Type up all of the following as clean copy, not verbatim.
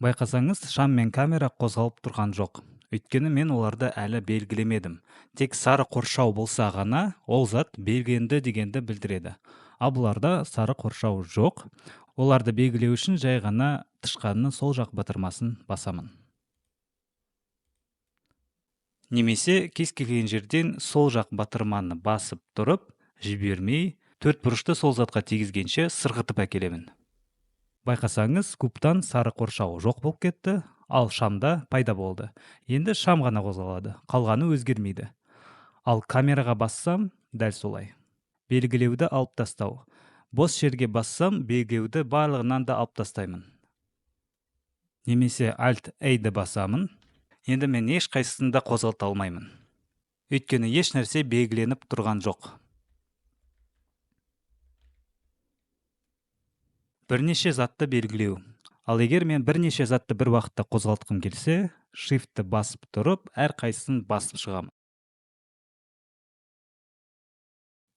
Байқасаңыз, шам мен камера қозғалып тұрған жоқ. Өйткені мен оларды әлі белгілемедім. Тек сары қоршау болса ғана, ол зат белгіленді дегенді білдіреді. Ал бұларда сары қоршау жоқ. Оларды белгілеу үшін жай ғана тышқанның сол жақ батырмасын басамын. Немесе кез келген жерден сол жақ батырманы басып тұрып, жібермей, төрт бұрышты сол затқа тигізгенше сырғытып әкелемін. Байқасаңыз, кубтан сары қоршау жоқ болып кетті, ал шамда пайда болды. Енді шам ғана қозғалады, қалғаны өзгермейді. Ал камераға бассам, дәл солай. Белгілеуді алып тастау. Бос жерге бассам, белгілеуді барлығынан да алып тастаймын. Немесе Alt A-ді басамын. Енді мен ешқайсысын да қозғалта алмаймын. Өйткені еш нәрсе белгіленіп тұрған жоқ. Бірнеше затты белгілеу. Ал егер мен бірнеше затты бір уақытта қозғалтқым келсе, Shift-ті басып тұрып, әрқайсысын басып шығамын.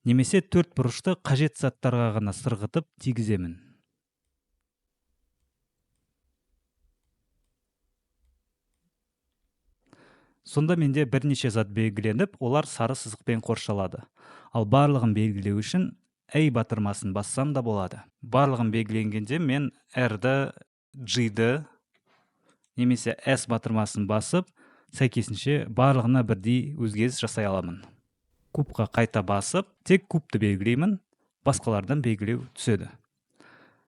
Немесе төрт бұрышты қажет заттарға ғана сырғытып тигіземін. Сонда менде бірнеше зат белгіленіп, олар сары сызықпен қоршалады. Ал барлығын белгілеу үшін A батырмасын бассам да болады. Барлығын белгіленгенде мен R-ді, G-ді немесе S батырмасын басып, сәйкесінше барлығына бірдей өзгеріс жасай аламын. Кубқа қайта басып, тек кубты белгілеймін, басқалардан белгілеу түседі.